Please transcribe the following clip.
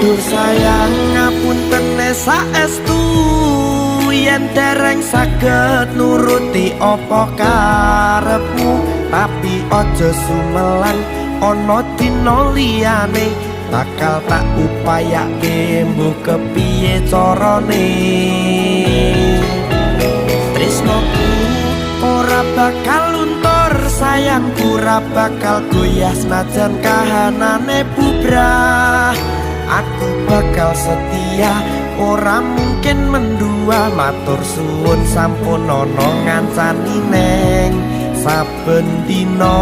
Duh sayang, ngapuntene saestu yen dereng saged nuruti apa karepmu, tapi aja sumelang, ana dina liyane bakal tak upayake, mbuh kepiye carane. Tresnoku ora bakal luntur, sayangku ora bakal goyah, senajan kahanane bubrah. Aku bakal setia, ora mungkin mendua. Matur suwun sampun ana ngancani neng saben dina.